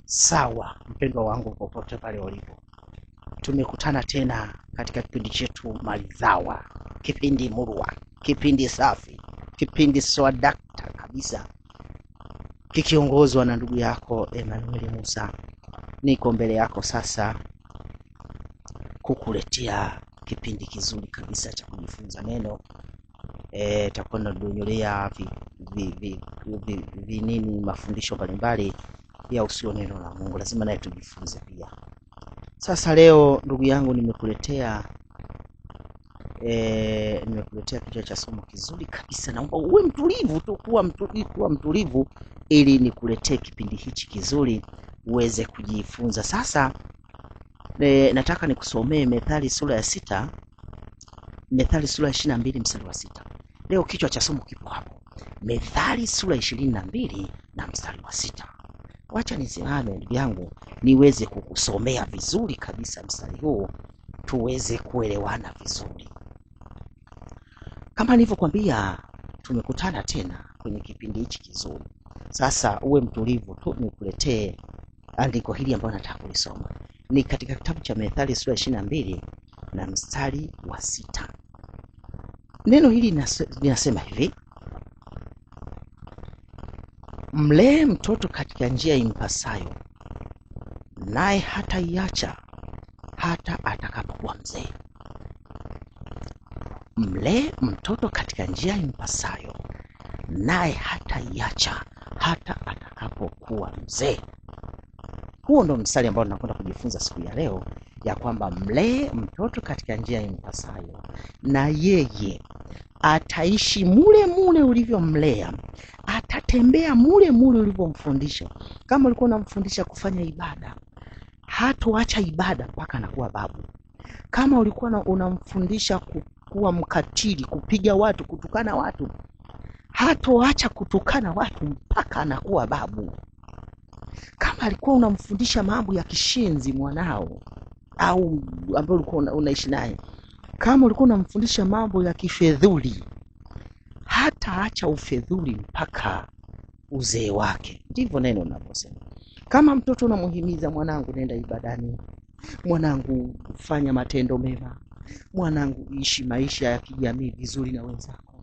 Sawa, mpendwa wangu, popote pale ulipo, tumekutana tena katika kipindi chetu maridhawa, kipindi murwa, kipindi safi, kipindi swadakta kabisa, kikiongozwa na ndugu yako Emmanuel Musa. Niko mbele yako sasa kukuletea kipindi kizuri kabisa cha kujifunza neno. Takuwa nadonyolea vinini mafundisho mbalimbali ya usio neno la Mungu, lazima naye tujifunze pia. Sasa leo ndugu yangu, nimekuletea kichwa cha somo kizuri kabisa. Naomba uwe mtulivu tu, kuwa mtulivu ili nikuletee kipindi hichi kizuri uweze kujifunza. Sasa nataka nikusomee Methali sura ya 6, Methali sura ya 22 mstari wa 6. Leo kichwa cha somo kipo hapo, Methali sura 22 na mstari wa 6. Wacha nisimame ndugu yangu niweze kukusomea vizuri kabisa mstari huu tuweze kuelewana vizuri. Kama nilivyokuambia, tumekutana tena kwenye kipindi hichi kizuri. Sasa uwe mtulivu tu nikuletee andiko hili ambalo nataka kulisoma. Ni katika kitabu cha Methali sura 22 na mstari wa 6. Neno hili linasema hivi: mlee mtoto katika njia impasayo, naye hataiacha hata atakapokuwa mzee. Mlee mtoto katika njia impasayo, naye hataiacha hata atakapokuwa mzee. Huo ndo mstari ambao tunakwenda kujifunza siku ya leo, ya kwamba mlee mtoto katika njia impasayo, na yeye ataishi mule mule ulivyomlea, atatembea mule mule ulivyomfundisha. Kama ulikuwa unamfundisha kufanya ibada, hatoacha ibada mpaka anakuwa babu. Kama ulikuwa unamfundisha kuwa mkatili, kupiga watu, kutukana watu, hatoacha kutukana watu mpaka anakuwa babu. Kama alikuwa unamfundisha mambo ya kishenzi mwanao au ambaye ulikuwa unaishi naye, kama ulikuwa unamfundisha mambo ya kifedhuli, hataacha ufedhuli mpaka uzee wake. Ndivyo neno linavyosema. Kama mtoto unamuhimiza, mwanangu nenda ibadani, mwanangu fanya matendo mema, mwanangu ishi maisha ya kijamii vizuri na wenzako,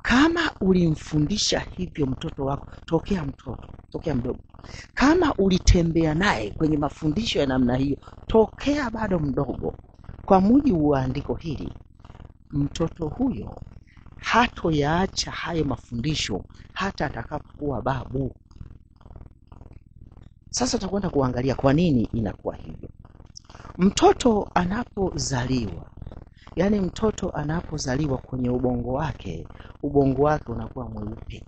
kama ulimfundisha hivyo mtoto wako tokea mtoto, tokea mdogo, kama ulitembea naye kwenye mafundisho ya namna hiyo tokea bado mdogo, kwa mujibu wa andiko hili, mtoto huyo hatoyaacha hayo mafundisho hata atakapokuwa babu. Sasa tutakwenda kuangalia kwa nini inakuwa hivyo. Mtoto anapozaliwa, yani mtoto anapozaliwa kwenye ubongo wake unakuwa mweupe.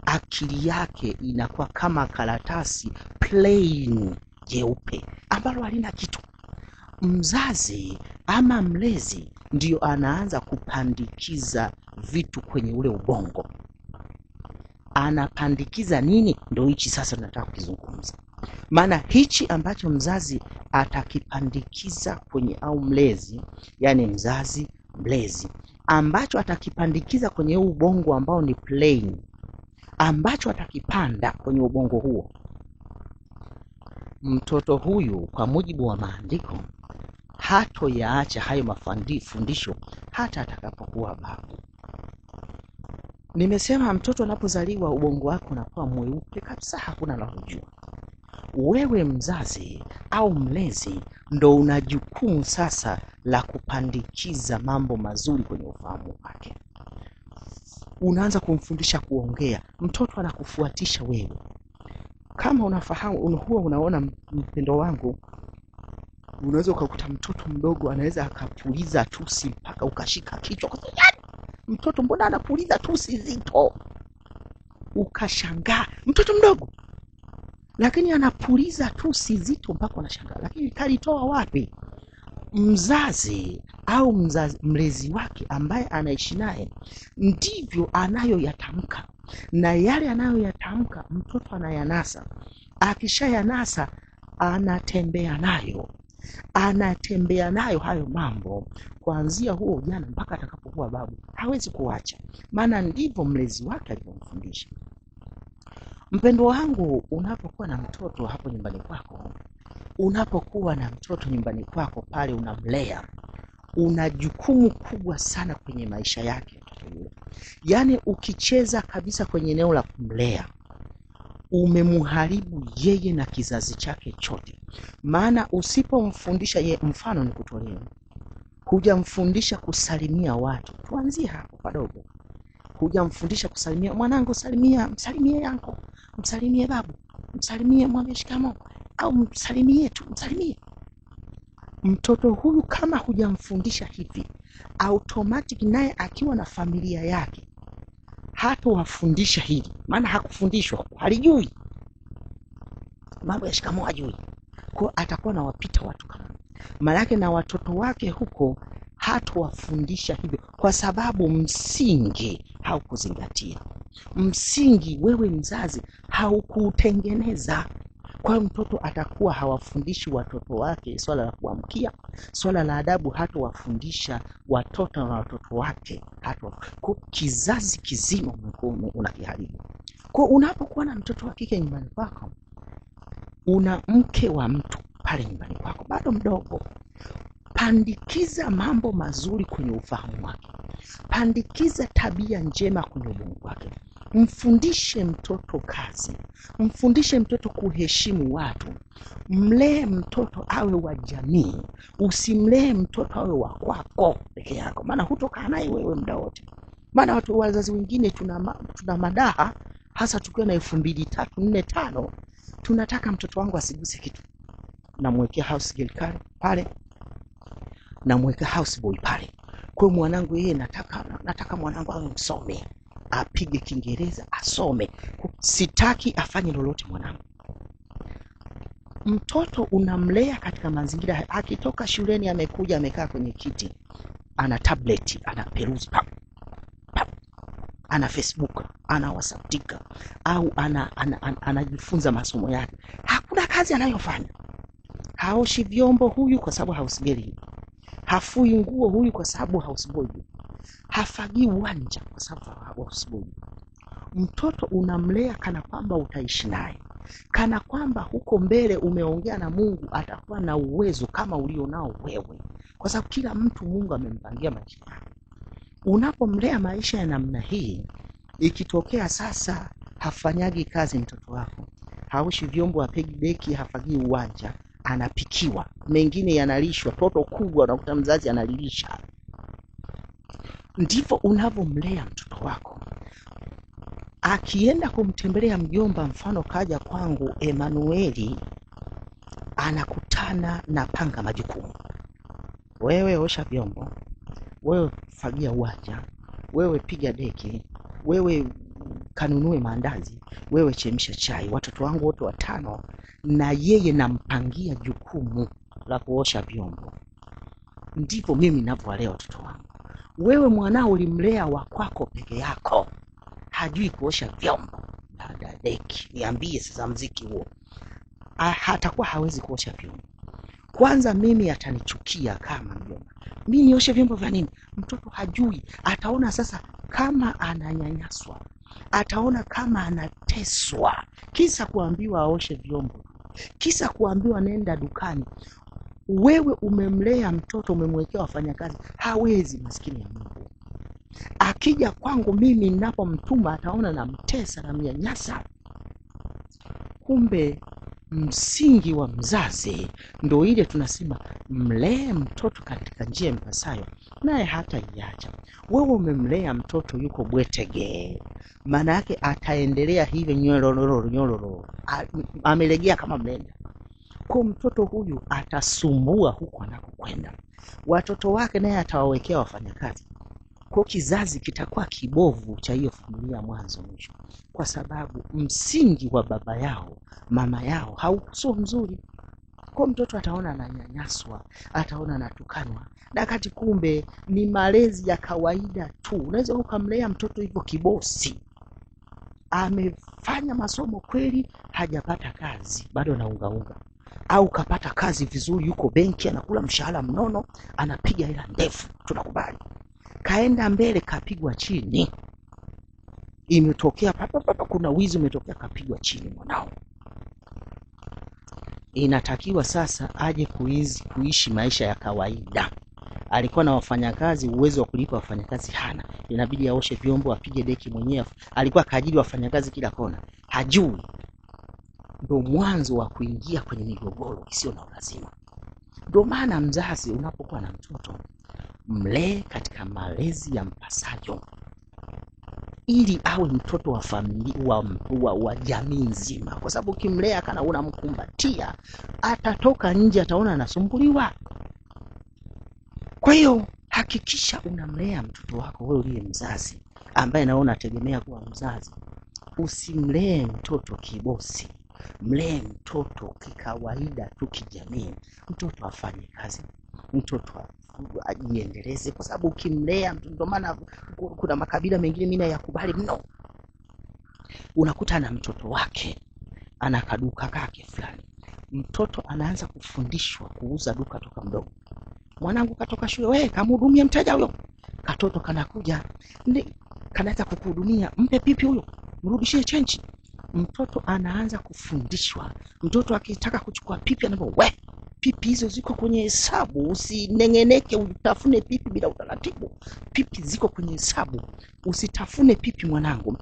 Akili yake inakuwa kama karatasi plain jeupe ambalo halina kitu. Mzazi ama mlezi ndio anaanza kupandikiza vitu kwenye ule ubongo. Anapandikiza nini? Ndio hichi sasa tunataka kukizungumza. Maana hichi ambacho mzazi atakipandikiza kwenye, au mlezi, yani mzazi mlezi, ambacho atakipandikiza kwenye ubongo ambao ni plain, ambacho atakipanda kwenye ubongo huo, mtoto huyu kwa mujibu wa maandiko hatoyaacha hayo mafundisho hata atakapokuwa babu. Nimesema mtoto anapozaliwa ubongo wake unakuwa mweupe kabisa, hakuna la kujua. Wewe mzazi au mlezi ndo una jukumu sasa la kupandikiza mambo mazuri kwenye ufahamu wake. Unaanza kumfundisha kuongea, mtoto anakufuatisha wewe. Kama unafahamu, huwa unaona mpendo wangu, unaweza ukakuta mtoto mdogo anaweza akapuliza tusi mpaka ukashika kichwa. Kwa sababu mtoto mbona anapuliza tusi zito? Ukashangaa, mtoto mdogo lakini anapuliza tusi zito mpaka unashangaa. Lakini kalitoa wapi? Mzazi au mlezi wake ambaye anaishi naye ndivyo anayoyatamka, na yale anayoyatamka mtoto anayanasa. Akishayanasa anatembea nayo, anatembea nayo hayo mambo kuanzia huo ujana mpaka atakapokuwa babu. Hawezi kuacha, maana ndivyo mlezi wake alivyomfundisha. Mpendwa wangu, unapokuwa na mtoto hapo nyumbani kwako, unapokuwa na mtoto nyumbani kwako pale unamlea, una jukumu kubwa sana kwenye maisha yake mtoto yule. Yaani ukicheza kabisa kwenye eneo la kumlea, umemharibu yeye na kizazi chake chote. Maana usipomfundisha yeye, mfano nikutolee, hujamfundisha kusalimia watu, tuanzie hapo padogo. Hujamfundisha kusalimia, mwanangu salimia, msalimie yanko, msalimie babu, msalimie, mwambie shikamoo, au msalimie tu, msalimie. Mtoto huyu kama hujamfundisha hivi, automatic naye akiwa na familia yake hatowafundisha hili, maana hakufundishwa, halijui mambo ya shikamoo, hajui. Kwa atakuwa nawapita watu kama maana na watoto wake huko hatowafundisha hivyo, kwa sababu msingi haukuzingatia. Msingi wewe mzazi haukuutengeneza. Kwa hiyo mtoto atakuwa hawafundishi watoto wake swala la kuamkia, swala la adabu hatowafundisha watoto na watoto wake kwa kizazi kizima unakiharibu. Kwa unapokuwa na mtoto wa kike nyumbani kwako, una mke wa mtu pale nyumbani kwako bado mdogo, pandikiza mambo mazuri kwenye ufahamu wake, pandikiza tabia njema kwenye ubongo wake. Mfundishe mtoto kazi, mfundishe mtoto kuheshimu watu, mlee mtoto awe wa jamii, usimlee mtoto awe wa kwako peke yako, maana hutokaa naye wewe muda wote. Maana watu wazazi wengine tuna madaha, hasa tukiwa na 2, 3, 4, 5, tunataka mtoto wangu asiguse kitu. Namwekea house girl pale, namwekea house boy pale. Kwa mwanangu yeye nataka mwanangu awe msomi, apige Kiingereza, asome. Sitaki afanye lolote mwanangu. Mtoto unamlea katika mazingira, akitoka shuleni amekuja amekaa kwenye kiti, ana tablet, ana peruzi pap, pap, ana Facebook, ana WhatsApp, au anajifunza masomo yake. Hakuna kazi anayofanya. Haoshi vyombo huyu kwa sababu house girl, hafui nguo huyu kwa sababu house boy, hafagii uwanja kwa sababu house boy. Mtoto unamlea kana kwamba utaishi naye, kana kwamba huko mbele umeongea na Mungu atakuwa na uwezo kama ulionao wewe, kwa sababu kila mtu Mungu amempangia maisha yake. Unapomlea maisha ya namna hii, ikitokea sasa hafanyagi kazi mtoto wako, haoshi vyombo, hapigi deki, hafagii uwanja, anapikiwa, mengine yanalishwa, toto kubwa unakuta mzazi analilisha. Ndivyo unavomlea mtoto wako. Akienda kumtembelea mjomba, mfano kaja kwangu Emanueli, anakutana na panga majukumu. Wewe osha vyombo, wewe fagia uwanja, wewe piga deki, wewe kanunue maandazi, wewe chemsha chai. Watoto wangu wote 5 na yeye nampangia jukumu la kuosha vyombo. Ndivyo mimi ninavyowalea watoto wangu. Wewe mwanao ulimlea wa kwako peke yako, hajui kuosha vyombo, dada deki, niambie sasa mziki huo, hatakuwa hawezi kuosha vyombo. Kwanza mimi atanichukia kama mjomba, mimi nioshe vyombo vya nini? Mtoto hajui, ataona sasa kama ananyanyaswa, ataona kama anateswa, kisa kuambiwa aoshe vyombo, kisa kuambiwa nenda dukani. Wewe umemlea mtoto, umemwekea wafanyakazi, hawezi, maskini ya Mungu. Akija kwangu mimi ninapomtuma ataona namtesa na mnyanyasa. Kumbe msingi wa mzazi ndio ile tunasema mlee mtoto katika njia impasayo, naye hataiacha. Wewe umemlea mtoto yuko bwetege, maana yake ataendelea hivyo nyororo nyororo, amelegea kama mlenda. Kwa mtoto huyu atasumbua huko anakokwenda. Watoto wake naye atawawekea wafanyakazi. Kwa kizazi kitakuwa kibovu cha hiyo familia mwanzo mwisho, kwa sababu msingi wa baba yao mama yao haukuwa mzuri. Kwa mtoto ataona ananyanyaswa, ataona anatukanwa, na kati kumbe ni malezi ya kawaida tu. Unaweza ukamlea mtoto hivyo kibosi, amefanya masomo kweli, hajapata kazi, bado anaungaunga, au kapata kazi vizuri, yuko benki, anakula mshahara mnono, anapiga hela ndefu, tunakubali. Kaenda mbele kapigwa chini. Imetokea papa, kuna wizi umetokea, kapigwa chini mwanao. Inatakiwa sasa aje kuishi maisha ya kawaida. Alikuwa na wafanyakazi, uwezo wa kulipa wafanyakazi hana, inabidi aoshe vyombo, apige deki mwenyewe. Alikuwa kaajiri wafanyakazi kila kona, hajui. Ndio mwanzo wa kuingia kwenye migogoro isiyo na ulazima. Ndio maana mzazi, unapokuwa na mtoto, mlee katika malezi ya mpasayo, ili awe mtoto wa familia, wa jamii nzima. Kwa sababu ukimlea kana unamkumbatia, atatoka nje ataona anasumbuliwa. Kwa hiyo hakikisha unamlea mtoto wako, wewe uliye mzazi ambaye naona unategemea kuwa mzazi. Usimlee mtoto kibosi, mlee mtoto kikawaida tu, kijamii. Mtoto afanye kazi, mtoto ajiendeleze, kwa sababu ukimlea, ndio maana kuna makabila mengine mimi nayakubali mno. Unakuta na mtoto wake ana kaduka kake fulani, mtoto anaanza kufundishwa kuuza duka toka mdogo. Mwanangu katoka shule, wewe kamhudumia mteja huyo. Katoto kanakuja, kanaanza kukuhudumia, mpe pipi huyo, mrudishie chenji. Mtoto anaanza kufundishwa. Mtoto akitaka kuchukua pipi anaambiwa, we, pipi hizo ziko kwenye hesabu, usinengeneke utafune pipi bila utaratibu. Pipi ziko kwenye hesabu, usitafune pipi mwanangu.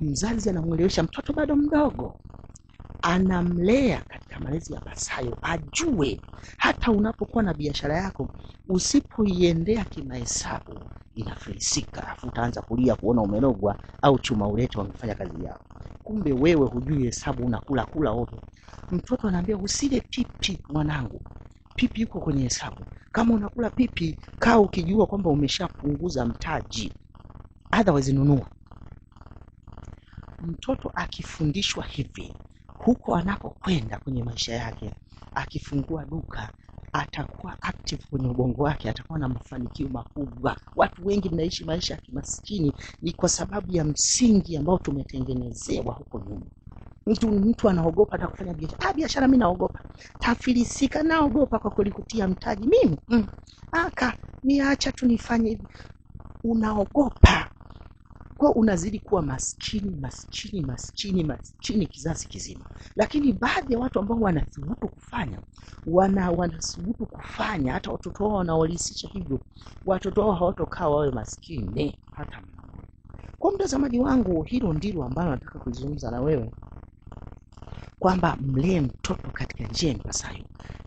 Mzazi anamuelewesha mtoto bado mdogo, anamlea katika malezi ya pasayo, ajue hata unapokuwa na biashara yako usipoiendea kimahesabu inafilisika, afu utaanza kulia kuona umelogwa au chuma ulete wamefanya kazi yao. Kumbe wewe hujui hesabu, unakula kula ovyo. Mtoto anaambia usile pipi mwanangu, pipi yuko kwenye hesabu. Kama unakula pipi, kaa ukijua kwamba umeshapunguza mtaji, otherwise nunua. Mtoto akifundishwa hivi, huko anakokwenda kwenye maisha yake, akifungua duka atakuwa active kwenye ubongo wake, atakuwa na mafanikio makubwa. Watu wengi mnaishi maisha ya kimaskini ni kwa sababu ya msingi ambao tumetengenezewa huko nyuma. Mtu anaogopa hata kufanya biashara. Biashara mimi naogopa, tafilisika, naogopa kwa kweli kutia mtaji mimi. Aka niacha tu nifanye hivi. Unaogopa. Kwa unazidi kuwa maskini, maskini, maskini, maskini kizazi kizima. Lakini baadhi ya watu ambao wanathubutu kufanya, wanathubutu kufanya, hata watoto wao wanawalisisha hivyo, watoto wao hawatokaa wawe maskini hata mmoja. Kwa mtazamaji wangu, hilo ndilo ambalo nataka kuzungumza na wewe, kwamba mlee mtoto katika njia impasayo,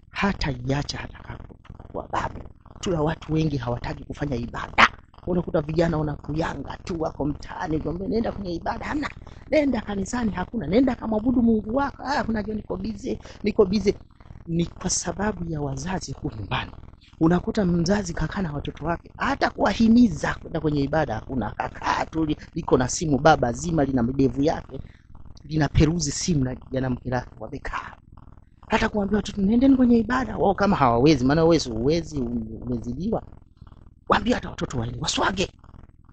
hata iacha atakapokuwa babu. Tuna watu wengi hawataki kufanya ibada. Unakuta vijana wanakuyanga tu, wako mtaani, kwamba nenda kwenye ibada hamna, nenda kanisani hakuna, nenda kamwabudu Mungu wako, unajua niko busy, niko busy. Ni kwa sababu ya wazazi huko nyumbani. Unakuta mzazi kakaa na watoto wake, hata kuwahimiza kwenda kwenye ibada hakuna, kakaa tu liko na simu baba zima, lina midevu yake, lina peruzi simu na jana mke lake wamekaa. Hata kuambia watoto nendeni kwenye ibada, wao kama hawawezi, maana wewe huwezi, umezidiwa. Waambie hata watoto waende waswage,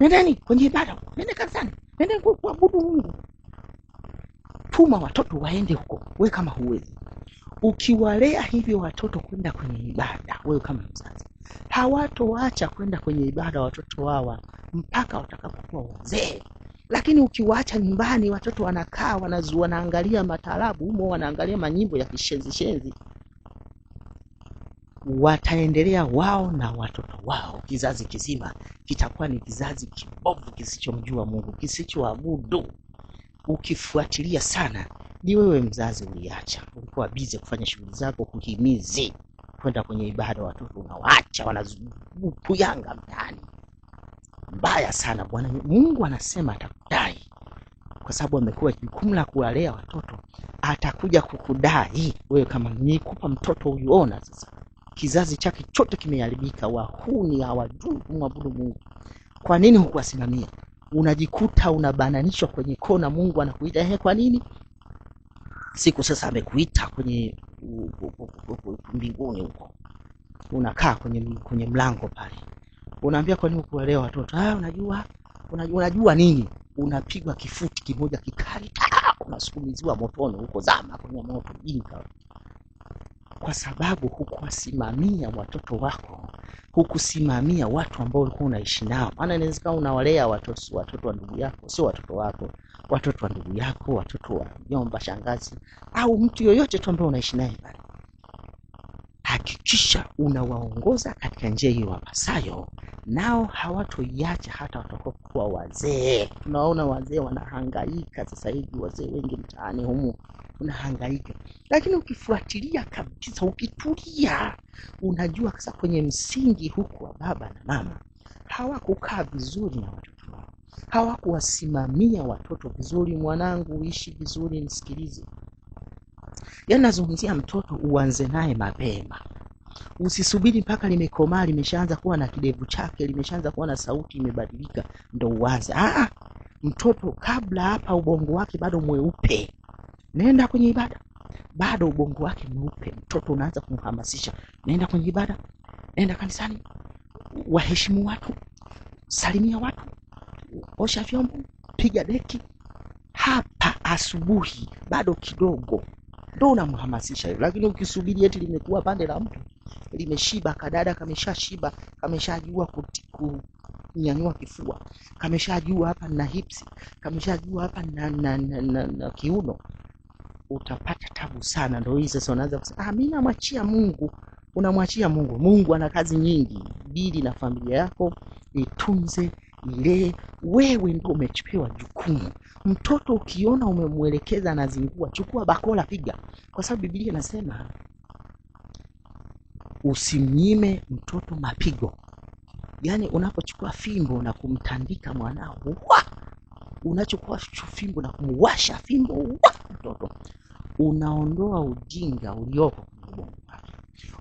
nendeni kwenye ibada, nende kanisani, nendeni kuabudu Mungu. Tuma watoto waende huko, wewe kama huwezi. Ukiwalea hivyo watoto kwenda kwenye ibada, wewe kama mzazi, hawatoacha kwenda kwenye ibada watoto hawa mpaka watakapokuwa wazee. Lakini ukiwaacha nyumbani, watoto wanakaa wanaangalia matalabu humo, wanaangalia manyimbo ya kishenzi shenzi, wataendelea wao na watoto wao. Kizazi kizima kitakuwa ni kizazi kibovu kisichomjua Mungu, kisichoabudu. Ukifuatilia sana, ni wewe mzazi uliacha, ulikuwa busy kufanya shughuli zako, kuhimizi kwenda kwenye ibada, watoto unawaacha wanazunguyanga mtaani. Mbaya sana. Bwana Mungu anasema atakudai, kwa sababu amekuwa jukumu la kuwalea watoto, atakuja kukudai wewe. Kama nikupa mtoto huyu, ona sasa kizazi chake chote kimeharibika, wahuni hawajui kumwabudu Mungu. Kwa nini hukuwasimamia? Unajikuta unabananishwa kwenye kona, Mungu anakuita. Kwa nini? Siku sasa amekuita kwenye mbinguni huko, unakaa kwenye mlango pale, unaambia kwa nini hukuwalea watoto? Unajua nini? Unapigwa kifuti kimoja kikali, unasukumiziwa motoni huko, zama kwenye moto, jinga. Kwa sababu hukuwasimamia watoto wako, Hukusimamia watu ambao ulikuwa unaishi nao. Maana inawezekana unawalea watoto wa ndugu yako, sio watoto wako, watoto wa ndugu yako, watoto wa mjomba, shangazi, au mtu yoyote tu ambaye unaishi naye pale. Hakikisha unawaongoza katika njia hiyo wapasayo, nao hawatoiacha hata watakapokuwa wazee. Tunaona wazee wanahangaika sasa hivi, wazee wengi mtaani humu unahangaika, lakini ukifuatilia kabisa, ukitulia, unajua sasa kwenye msingi huku wa baba na mama hawakukaa vizuri na watoto wao, hawakuwasimamia watoto vizuri. Mwanangu, uishi vizuri, nisikilize. Yaani nazungumzia mtoto uanze naye mapema. Usisubiri mpaka limekomaa, limeshaanza kuwa na kidevu chake, limeshaanza kuwa na sauti imebadilika ndo uanze. Mtoto kabla hapa ubongo wake bado mweupe, nenda kwenye ibada, bado ubongo wake mweupe. Mtoto unaanza kumhamasisha, nenda kwenye ibada, nenda kanisani, waheshimu watu, salimia watu, osha vyombo, piga deki. Hapa asubuhi bado kidogo ndo unamhamasisha hivyo. Lakini ukisubiri eti limekuwa pande la mtu, limeshiba, kadada kameshashiba, kameshajua kunyanyua kifua, kameshajua hapa na hips, kameshajua hapa na kiuno, utapata tabu sana. Ndio hii sasa unaanza kusema, mimi namwachia Mungu. Unamwachia Mungu. Mungu ana kazi nyingi. Dili na familia yako, itunze, ile wewe ndio umepewa jukumu. Mtoto ukiona umemwelekeza anazingua, chukua bakola piga. Kwa sababu Biblia inasema usimnyime mtoto mapigo. Yaani unapochukua fimbo na kumtandika mwanao, unachukua fimbo na kumwasha fimbo mtoto, unaondoa ujinga ulioko kwenye ubongo wake,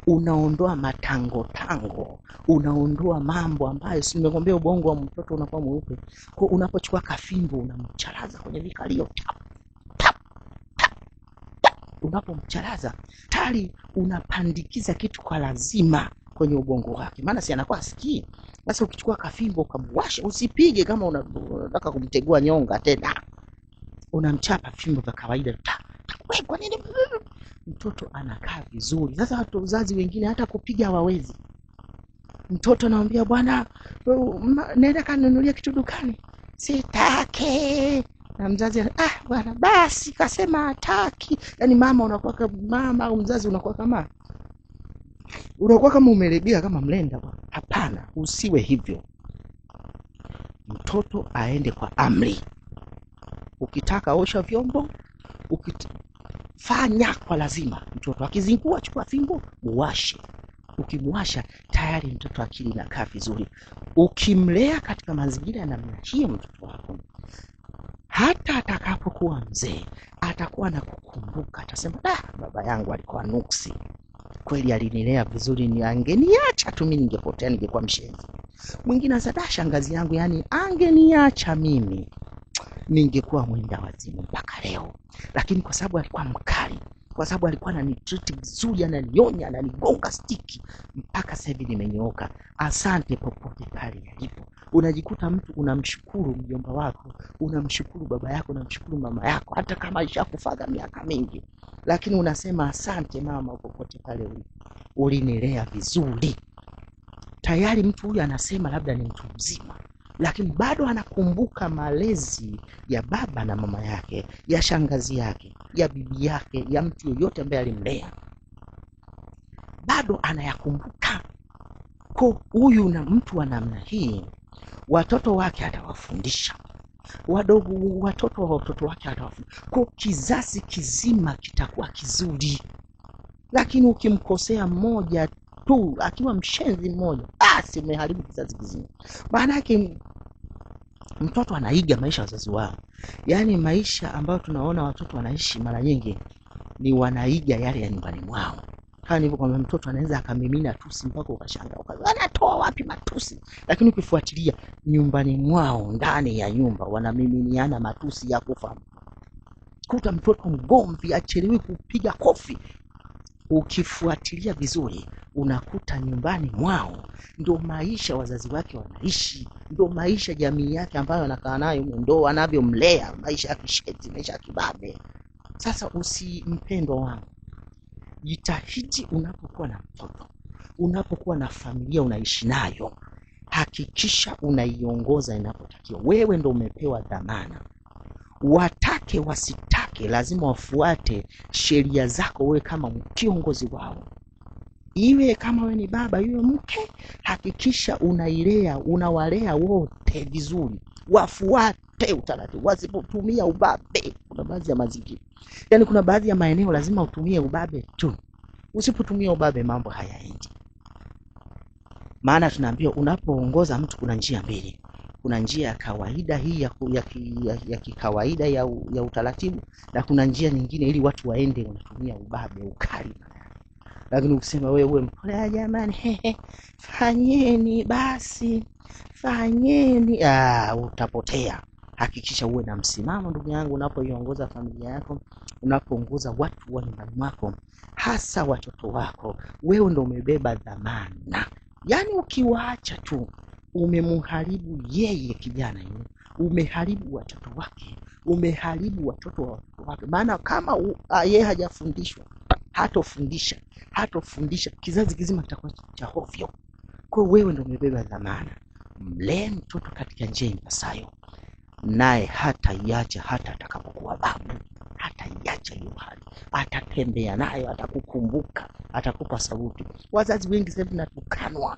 unaondoa matango tango, unaondoa mambo ambayo si nimekwambia ubongo wa mtoto unakuwa mweupe. Kwa unapochukua kafimbo unamcharaza kwenye vikalio, tap tap tap tap, unapomcharaza tayari unapandikiza kitu kwa lazima kwenye ubongo wake, maana si anakuwa asikii. Sasa ukichukua kafimbo ukamwasha, usipige kama unataka kumtegua nyonga tena, unamchapa fimbo za kawaida tap. Kwa nini mtoto anakaa vizuri? Sasa watu wazazi wengine hata kupiga hawawezi. Mtoto anamwambia bwana, nenda kanunulia kitu dukani, sitaki. Na mzazi bwana basi kasema hataki. Yaani mama unakuwa kama mama au mzazi unakuwa kama umelegea kama mlenda bwana. Hapana, usiwe hivyo. Mtoto aende kwa amri. Ukitaka osha vyombo, fanya kwa lazima. Mtoto akizingua, chukua fimbo muwashe. Ukimwasha tayari mtoto akili inakaa vizuri. Ukimlea katika mazingira ya namna hiyo mtoto wako, hata atakapokuwa mzee atakuwa na kukumbuka, atasema baba yangu alikuwa nuksi kweli, alinilea vizuri, ni angeniacha tu mimi ningepotea, ningekuwa mshenzi. Mwingine anasema shangazi yangu, yani angeniacha mimi ningekuwa mwenda wazimu mpaka leo, lakini kwa sababu alikuwa mkali, kwa sababu alikuwa ananitreat vizuri, ananionya, ananigonga stiki, mpaka sasa hivi nimenyooka. Asante popote pale alipo. Unajikuta mtu unamshukuru mjomba wako, unamshukuru baba yako, unamshukuru mama yako, hata kama alishakufaga miaka mingi, lakini unasema asante mama, popote pale ulinilea vizuri. Tayari mtu huyu anasema labda ni mtu mzima, lakini bado anakumbuka malezi ya baba na mama yake, ya shangazi yake, ya bibi yake, ya mtu yoyote ambaye alimlea, bado anayakumbuka. Kwa huyu na mtu wa namna hii, watoto wake atawafundisha, wadogo watoto wa watoto wake atawafundisha, kwa kizazi kizima kitakuwa kizuri. Lakini ukimkosea mmoja tu, akiwa mshenzi mmoja, basi umeharibu kizazi kizima. Maana yake mtoto anaiga maisha ya wazazi wao. Yaani maisha ambayo tunaona watoto wanaishi mara nyingi ni wanaiga yale ya nyumbani mwao. Kama nilivyokuambia, mtoto anaweza akamimina tusi mpaka ukashangaa, anatoa wapi matusi? Lakini ukifuatilia nyumbani mwao, ndani ya nyumba wanamiminiana matusi ya kufa. Kuta mtoto mgomvi, achelewi kupiga kofi. Ukifuatilia vizuri unakuta nyumbani mwao ndo maisha wazazi wake wanaishi, ndo maisha jamii yake ambayo anakaa nayo, ndo wanavyomlea, maisha ya kisheti, maisha ya kibabe. Sasa usimpendwa wangu, jitahidi unapokuwa na mtoto Unapokuwa na familia unaishi nayo, hakikisha unaiongoza inapotakiwa. Wewe ndo umepewa dhamana, watake wasitake, lazima wafuate sheria zako wewe kama kiongozi wao. Iwe kama wewe ni baba, iwe mke, hakikisha unailea, unawalea wote vizuri, wafuate utaratibu, wasipotumia ubabe. Kuna baadhi ya mazingira, yaani kuna baadhi ya maeneo lazima utumie ubabe tu. Usipotumia ubabe mambo hayaendi. Maana tunaambiwa unapoongoza mtu kuna njia mbili. Kuna njia ya kawaida hii ya kikawaida ya utaratibu, na kuna njia nyingine ili watu waende unatumia ubabe, ukali. Lakini ukisema wewe uwe mpole, jamani, fanyeni basi, fanyeni, utapotea. Hakikisha uwe na msimamo ndugu yangu, unapoiongoza familia yako, unapoongoza watu wa nyumbani mwako, hasa watoto wako. Wewe ndio umebeba dhamana. Yaani ukiwaacha tu umemharibu yeye kijana yule, umeharibu watoto wake, umeharibu watoto wa watoto wake. Maana kama yeye hajafundishwa, hatofundisha, kizazi kizima kitakuwa cha hovyo. Kwa hiyo wewe ndio umebeba dhamana. Mlee mtoto katika njia ipasayo, naye hataiacha hata atakapokuwa babu. Hataiacha hiyo hali, atatembea nayo, atakukumbuka, atakupa sauti. Wazazi wengi sasa hivi natukanwa.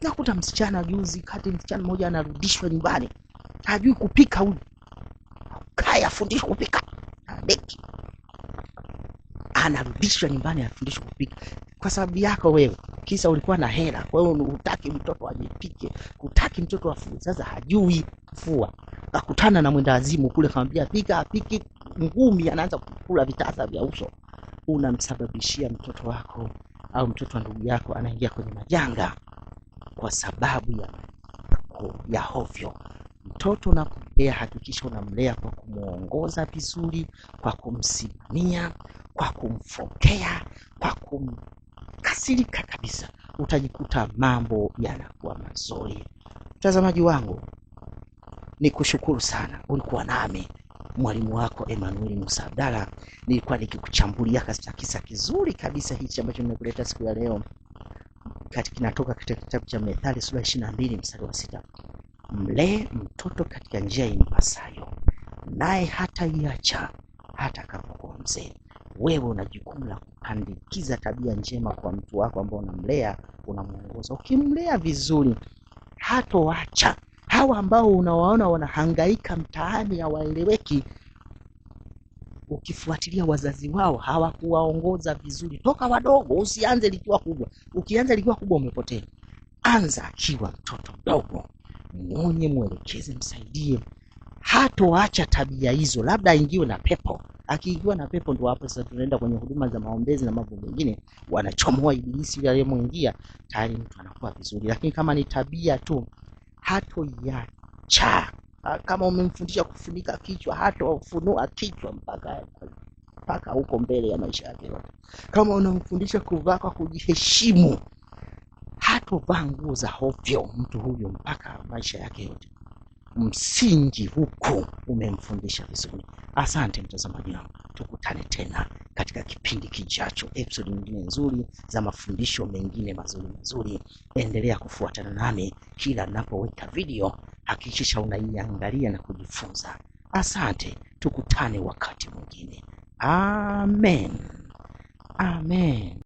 Nakuta msichana juzi kati, msichana mmoja anarudishwa nyumbani, hajui kupika huyu, kaya afundishwe kupika, adeki, anarudishwa nyumbani afundishwe kupika kwa sababu yako wewe, kisa ulikuwa na hela. Kwa hiyo hutaki mtoto ajipike, hutaki mtoto afue. Sasa hajui kufua, akutana na mwendawazimu kule, kamwambia pika, apiki ngumi, anaanza kukula vitasa vya uso. Unamsababishia mtoto wako au mtoto wa ndugu yako anaingia kwenye majanga kwa sababu ya hovyo. Mtoto unapomlea, hakikisha unamlea kwa kumuongoza vizuri, kwa kumsimamia, kwa kumfokea, kwa kumkasirika kabisa. Utajikuta mambo yanakuwa mazuri. Mtazamaji wangu, nikushukuru sana, ulikuwa nami mwalimu wako Emmanuel Musa Abdalla. Nilikuwa nikikuchambulia kisa kizuri kabisa hichi ambacho nimekuleta siku ya leo. Kinatoka katika kitabu cha Methali sura 22 mstari wa 6. Mlee mtoto katika njia impasayo, naye hataiacha hata atakapokuwa mzee. Wewe una jukumu la kupandikiza tabia njema kwa mtu wako ambao unamlea, unamuongoza. Ukimlea vizuri hatoacha. Hawa ambao unawaona wanahangaika mtaani hawaeleweki, ukifuatilia wazazi wao hawakuwaongoza vizuri toka wadogo. Usianze likiwa kubwa. Ukianza likiwa kubwa umepotea. Anza akiwa mtoto mdogo, muonye, mwelekeze, msaidie. Hatoacha tabia hizo, labda aingiwe na pepo. Akiingiwa na pepo ndio hapo sasa tunaenda kwenye huduma za maombezi na mambo mengine, wanachomoa ibilisi yule aliyemuingia, tayari mtu anakuwa vizuri. Lakini kama ni tabia tu, hatoiacha. Kama umemfundisha kufunika kichwa, hatofunua kichwa mpaka huko mbele ya maisha yake yote. Kama unamfundisha kuvaa kwa kujiheshimu, hatovaa nguo za hovyo mtu huyo mpaka maisha yake yote. Msingi huku umemfundisha vizuri. Asante mtazamaji wangu, tukutane tena katika kipindi kijacho, episode nyingine nzuri za mafundisho mengine mazuri mazuri. Endelea kufuatana nami kila ninapoweka video, hakikisha unaiangalia na kujifunza. Asante, tukutane wakati mwingine. Amen. Amen.